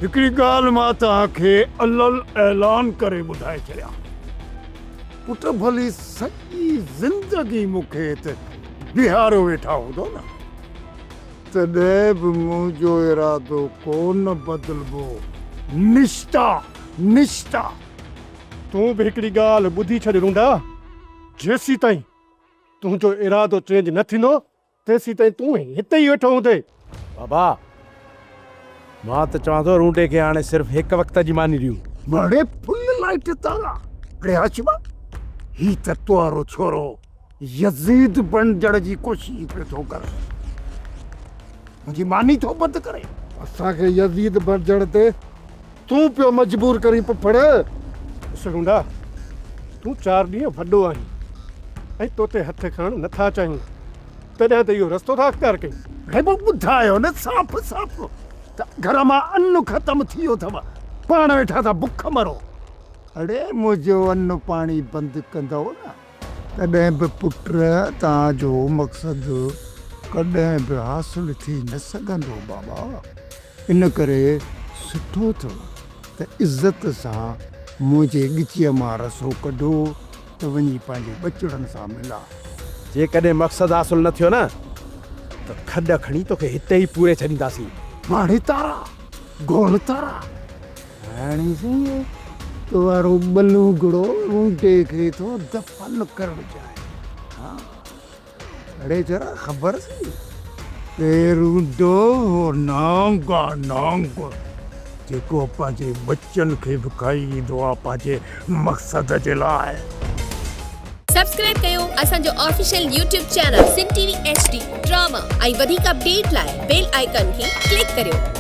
هڪڙي ڳالهه مان توهان کي علل اعلان ڪري ٻڌائي ڇڏيان. پٽ ڀلي سڄي زندگي مون کي هت بيهاريو ويٺا هوندو نه، تڏهن به منهنجو ارادو ڪو نه بدلبو. نشتا! نشتا! تون به هڪڙي ڳالهه ٻڌي ڇڏ رونڊا، جيسيتائين تنهنجو ارادو چينج نه ٿيندو، تيسيتائين تون هتي ئي ويٺو هوندين. بابا! مان ته چوان ٿو رونڊي کي هاڻي صرف هڪ وقت جي ماني ڏيون. مڙي فل لائيٽ تارا. اڙي هاشما! هي ته توارو ڇورو يزيد بڻجڻ جي ڪوشش پيو ٿو ڪري. منهنجي ماني ٿو بند ڪري. اسان کي يزيد بڻجڻ تي تون پيو مجبور ڪرين پڦڙ. ڏس رونڊا! تون چار ڏينهن وڏو آهين ۽ توتي هٿ کڻڻ نه ٿا چاهيون، تڏهن ته اهو رستو ٿا اختيار ڪيون. ريبو ٻڌايو نه صاف صاف ته گهر مان ان ختم ٿي ويو اٿو، پاڻ ويٺا ٿا بک مرو. اڙي منهنجو ان پاڻي بند ڪندؤ نه تڏهن به پٽ توهان جو مقصد ڪڏهن به حاصل ٿي نه سگهندو بابا. ان ڪري سٺو اٿو ته عزت سان منهنجي ڳچيء مان رسو ڪڍو ته وڃي پنهنجي ٻچڙن سان ملان. جيڪڏهن مقصد حاصل نه ٿيو نه ته کڏ کڻي توکي هتي ئي پوري ڇڏينداسين. واڙي تارا، گول تارا. هاڻي سائين تو وارو ٻلونگڙو رونڊي کي ٿو دفن ڪرڻ چاهي. ها. اڙي ذرا خبر اٿئي ته رونڊو هو نانگ آ نانگ جيڪو پنهنجي ٻچن کي به کائي ويندو آ پنهنجي مقصد جي لاء. سبسڪرائب ڪيو اسان جو official YouTube channel Sindh T V H D drama ۽ وڌيڪ اپڊيٽ لاء بيل آئيڪان کي ڪلڪ ڪريو.